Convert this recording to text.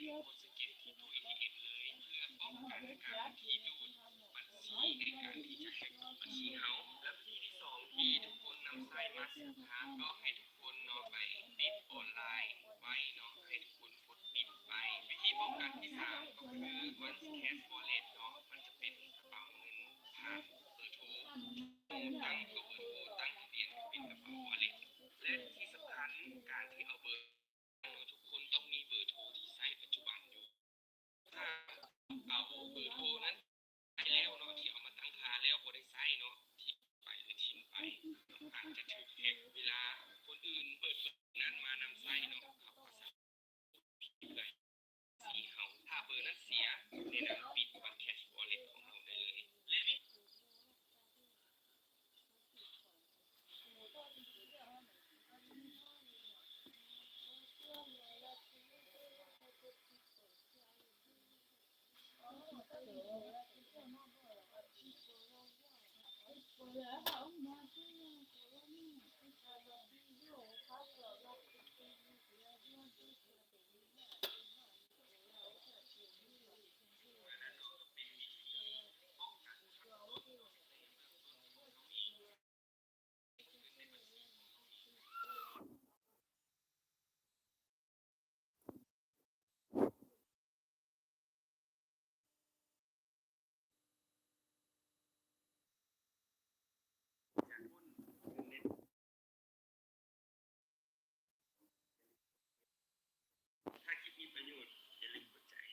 ໂອສະເກັດຄຣິບໂຕເອທີເອັມເລີຍ ເພື່ອປ້ອງກັນການທີ່ດູດບັນຊີໃນການທີ່ຈະແຮັກບັນຊີເຮົາ. ແລະວິທີທີສອງທີ່ທຸກຄົນນຳໃຊ້ມາຊື້ຄ້າ ກໍໃຫ້ທຸກຄົນເນາະໄປປິດອອນລາຍໄວ້ເນາະ ໃຫ້ທຸກຄົນກົດປິດໄປ. ວິທີປ້ອງກັນທີສາມກໍຄື One Cash Wallet ເນາະ ມັນຈະເປັນກະເປົາເງິນຜ່ານເບີໂທ ຕັ້ງຕົວເບີໂທ ຕັ້ງທະບຽນເປັນກະເປົາ Wallet ແລະທີ່ສຳຄັນ ການທີ່ເອົາເບີ ເນາະ ທຸກຄົນຕ້ອງມີເບີໂທທີ່ໃຊ້ປັດຈຸບັນຢູ່. ຖ້າເອົາເບີໂທນັ້ນໄປແລ້ວເນາະ ທີ່ເອົາມາຕັ້ງຄ່າແລ້ວບໍ່ໄດ້ໃຊ້ເນາະ ຖິ້ມໄປ ຫຼື ຖິ້ມໄປເນາະ ອາດຈະຖືກແຮັກ. ເວລາຄົນອື່ນເປີດເບີນັ້ນມານຳໃຊ້ເນາະ ເຂົາກໍສາມາດປິດໄດ້ ບັນຊີເຮົາ. ຖ້າເບີນັ້ນເສຍ ແນະນຳປິດ One Cash Wallet ຂອງເຮົາໄດ້ເລີຍ ແລະ ຖ້າຄລິບມີປະໂຫຍດ ຢ່າລືມກົດໃຈ.